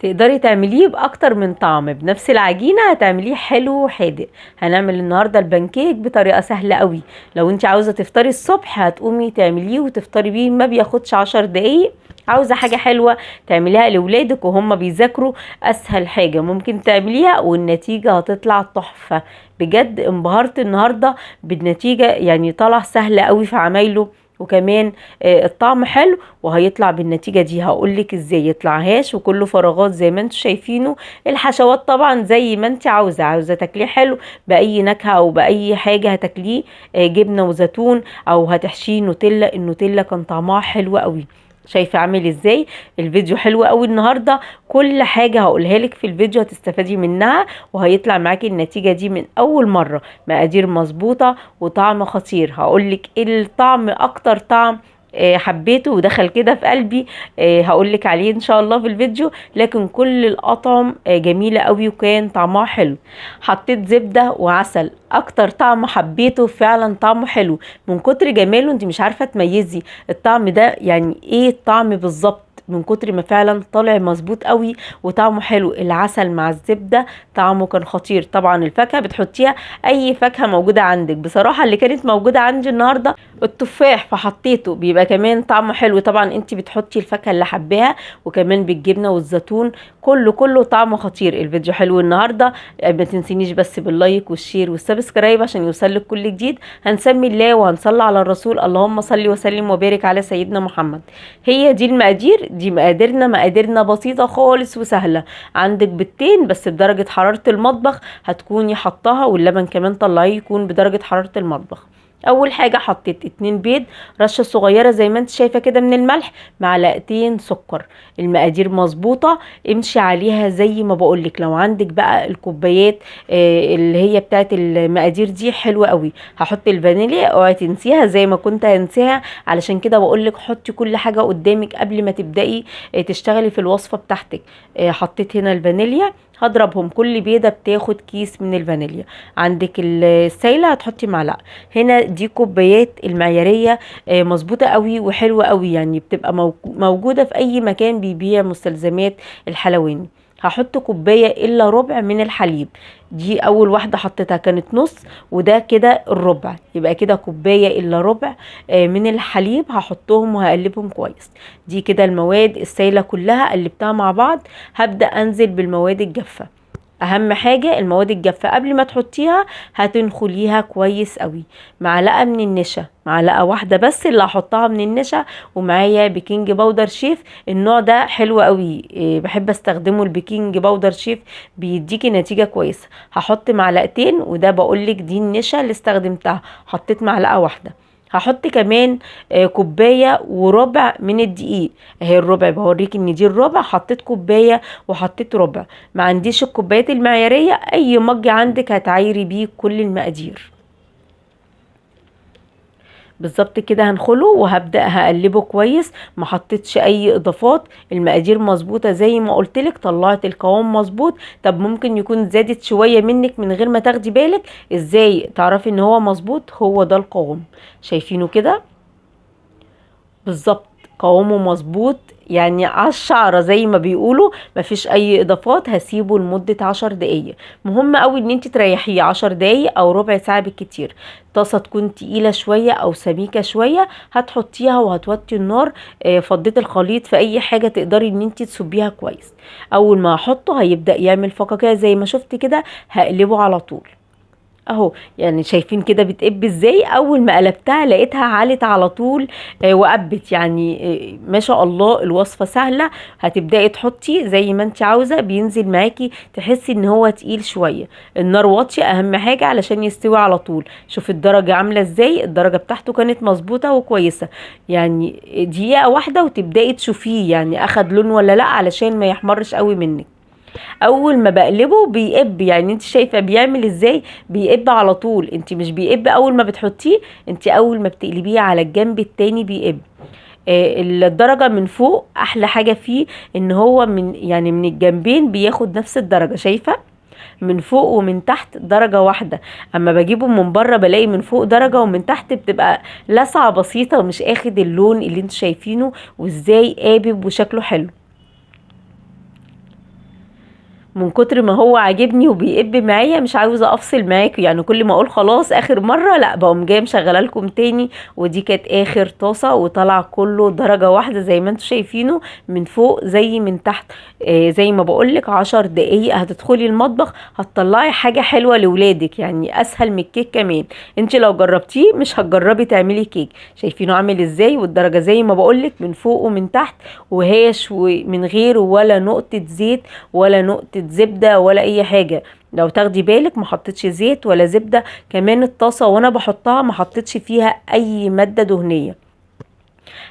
تقدري تعمليه باكتر من طعم بنفس العجينة، هتعمليه حلو وحادق. هنعمل النهارده البانكيك بطريقة سهلة قوي. لو انت عاوزه تفطري الصبح هتقومي تعمليه وتفطري بيه، ما بياخدش 10 دقايق. عاوزه حاجة حلوة تعمليها لاولادك وهم بيذاكروا، اسهل حاجة ممكن تعمليها والنتيجة هتطلع تحفة بجد. انبهرت النهارده بالنتيجة، يعني طلع سهل قوي في عمايله، وكمان الطعم حلو وهيطلع بالنتيجة دي. هقولك ازاي يطلع هاش وكله فراغات زي ما انتوا شايفينه. الحشوات طبعا زي ما انت عاوزه، عاوزه تاكليه حلو باي نكهة او باي حاجة هتاكليه، جبنه وزيتون او هتحشيه نوتيلا. النوتيلا كان طعمها حلو قوي. شايفه عامل ازاي الفيديو؟ حلو قوي النهارده. كل حاجة هقولها لك في الفيديو هتستفادي منها وهيطلع معاكي النتيجة دي من اول مرة. مقادير مظبوطة وطعم خطير. هقولك ايه الطعم، اكتر طعم حبيته ودخل كده في قلبي، هقولك عليه ان شاء الله في الفيديو. لكن كل الاطعم جميلة قوي وكان طعمها حلو. حطيت زبدة وعسل، اكتر طعم حبيته فعلا طعمه حلو. من كتر جماله انت مش عارفه تميزي الطعم ده، يعني ايه الطعم بالظبط، من كتر ما فعلا طالع مظبوط قوي وطعمه حلو. العسل مع الزبدة طعمه كان خطير. طبعا الفاكهة بتحطيها اي فاكهة موجودة عندك. بصراحة اللي كانت موجودة عندي النهارده التفاح، فحطيته، بيبقى كمان طعمه حلو. طبعا انت بتحطي الفاكهة اللي حباها، وكمان بالجبنه والزيتون، كله طعمه خطير. الفيديو حلو النهارده. ما تنسينيش بس بال like وال share وال subscribe عشان يوصلك كل جديد. هنسمي الله وهنصلي على الرسول، اللهم صل وسلم وبارك على سيدنا محمد. هي دي المقادير، دي مقاديرنا. مقاديرنا بسيطة خالص وسهلة. عندك بيضتين بس بدرجة حرارة المطبخ هتكوني حطاها، واللبن كمان طلعيه يكون بدرجة حرارة المطبخ. اول حاجة حطيت 2 بيض، رشه صغيرة زي ما انت شايفه كده من الملح، معلقتين سكر. المقادير مظبوطة، امشي عليها زي ما بقولك. لو عندك بقى الكوبايات اللي هي بتاعت المقادير دي حلوة قوي. هحط الفانيليا، اوعي تنسيها زي ما كنت هنساها، علشان كده بقولك حطي كل حاجة قدامك قبل ما تبداي تشتغلي في الوصفة بتاعتك. حطيت هنا الفانيليا، هضربهم. كل بيضة بتاخد كيس من الفانيليا. عندك السايله هتحطي معلقه. هنا دي كوبايات المعياريه، مظبوطة قوي وحلوه قوي، يعني بتبقى موجودة في اي مكان بيبيع مستلزمات الحلواني. هحط كوباية الا ربع من الحليب، دي اول واحدة حطيتها كانت نص، وده كده الربع، يبقى كده كوباية الا ربع من الحليب هحطهم وهقلبهم كويس. دي كده المواد السايله كلها قلبتها مع بعض. هبدا انزل بالمواد الجافه. اهم حاجة المواد الجافه قبل ما تحطيها هتنخليها كويس قوي. معلقه من النشا، معلقه واحدة بس اللي هحطها من النشا، ومعايا baking powder شيف. النوع ده حلو قوي، بحب استخدمه. ال baking powder شيف بيديكي نتيجة كويسة. هحط معلقتين، وده بقولك دي النشا اللي استخدمتها، حطيت معلقه واحدة. هحط كمان كوباية وربع من الدقيق، اهي الربع، بوريك ان دي الربع. حطيت كوباية وحطيت ربع. ما عنديش الكوبايات المعياريه، اي مج عندك هتعايري بيه كل المقادير بالظبط كده. هنخله وهبدا هقلبه كويس. ما حطيتش اي اضافات، المقادير مظبوطة زي ما قلتلك، طلعت القوام مظبوط. طب ممكن يكون زادت شوية منك من غير ما تاخدي بالك، ازاي تعرفي ان هو مظبوط؟ هو ده القوام، شايفينه كده بالظبط، قوامه مظبوط يعني على الشعرة زي ما بيقولوا، مفيش اي اضافات. هسيبه لمدة 10 دقايق. مهم قوي ان انت تريحيه 10 دقايق او ربع ساعة بالكتير. طاسه تكون تقيلة شوية او سميكة شوية هتحطيها وهتوطي النار. فضيت الخليط في اي حاجة تقدري ان انت تصبيها كويس. اول ما هحطه هيبدا يعمل فقاقيع زي ما شفت كده، هقلبه على طول اهو. يعني شايفين كده بتقب ازاي؟ اول ما قلبتها لقيتها علت على طول وقبت. يعني ما شاء الله الوصفة سهلة. هتبداي تحطي زي ما انت عاوزه، بينزل معاكي تحسي ان هو تقيل شوية. النار واطية اهم حاجة علشان يستوي على طول. شوفي الدرجة عامله ازاي، الدرجة بتاعته كانت مظبوطة وكويسة. يعني دقيقة واحدة وتبداي تشوفيه يعني اخد لون ولا لا، علشان ما يحمرش قوي منك. اول ما بقلبه بيقب، يعني انت شايفه بيعمل ازاي، بيقب على طول. انت مش بيقب اول ما بتحطيه، انت اول ما بتقلبيه على الجنب التاني بيقب. الدرجة من فوق احلى حاجة فيه ان هو من يعني من الجنبين بياخد نفس الدرجة، شايفه من فوق ومن تحت درجه واحدة. اما بجيبه من بره بلاقي من فوق درجه ومن تحت بتبقى لسعه بسيطة ومش اخد اللون اللي انتوا شايفينه، وازاي قابب وشكله حلو. من كتر ما هو عاجبني وبيقب معايا مش عاوزه افصل معاكم، يعني كل ما اقول خلاص اخر مرة لا بقوم جاية مشغله لكم تاني. ودي كانت اخر طاسه، وطلع كله درجه واحدة زي ما انتم شايفينه من فوق زي من تحت. زي ما بقولك 10 دقايق هتدخلي المطبخ هتطلعي حاجة حلوة لولادك، يعني اسهل من الكيك كمان. انت لو جربتيه مش هتجربي تعملي كيك. شايفينه عامل ازاي، والدرجة زي ما بقولك من فوق ومن تحت، وهاش ومن غير ولا نقطة زيت ولا نقطة زبدة ولا اي حاجة. لو تاخدي بالك ما حطيتش زيت ولا زبدة. كمان الطاسه وانا بحطها ما حطيتش فيها اي مادة دهنية.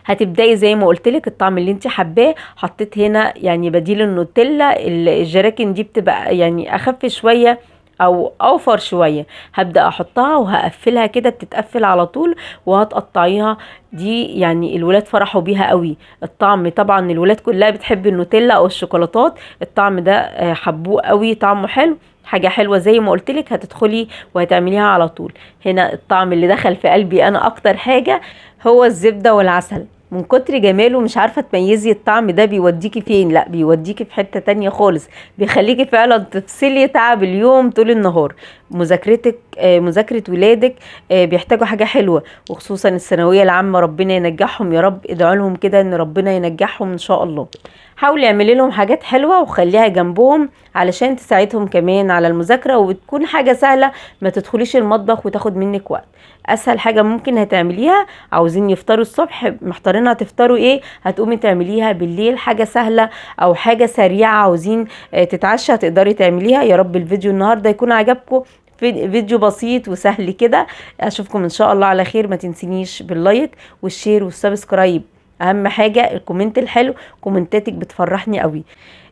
هتبداي زي ما قلتلك الطعم اللي انت حباه. حطيت هنا يعني بديل النوتيلا، الجراكن دي بتبقى يعني اخف شوية او اوفر شوية. هبدا احطها وهقفلها كده، بتتقفل على طول، وهتقطعيها. دي يعني الولاد فرحوا بيها قوي. الطعم طبعا الولاد كلها بتحب النوتيلا او الشوكولاتات، الطعم ده حبوه قوي، طعمه حلو، حاجة حلوة زي ما قلتلك. هتدخلي وهتعمليها على طول. هنا الطعم اللي دخل في قلبي انا اكتر حاجة هو الزبدة والعسل، من كتر جماله مش عارفه تميزي الطعم ده بيوديكي فين، لا بيوديكي في حتة تانية خالص، بيخليكي فعلا تفصلي تعب اليوم طول النهار. مذاكرتك، مذاكرة ولادك بيحتاجوا حاجة حلوة، وخصوصا الثانوية العامة، ربنا ينجحهم يا رب. ادعوا لهم كده ان ربنا ينجحهم ان شاء الله. حاولي اعملي لهم حاجات حلوة وخليها جنبهم علشان تساعدهم كمان على المذاكرة، وتكون حاجة سهلة ما تدخليش المطبخ وتاخد منك وقت. اسهل حاجة ممكن هتعمليها، عاوزين يفطروا الصبح محتارين هتفطروا ايه، هتقومي تعمليها بالليل، حاجة سهلة او حاجة سريعة. عاوزين تتعشى هتقدري تعمليها. يا رب الفيديو النهارده يكون عجبكم، فيديو بسيط وسهل كده. اشوفكم ان شاء الله على خير. ما تنسينيش بال like وال share وال subscribe، اهم حاجة ال comment الحلو، كومنتاتك بتفرحني قوي.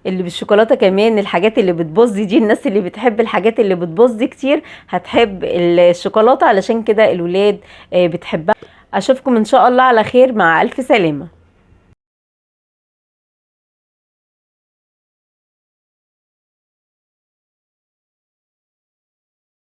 اللي بالشوكولاته كمان، الحاجات اللي بتبوظ دي، الناس اللي بتحب الحاجات اللي بتبوظ دي كتير هتحب الشوكولاتة، علشان كده الولاد بتحبها. اشوفكم ان شاء الله على خير، مع الف سلامه.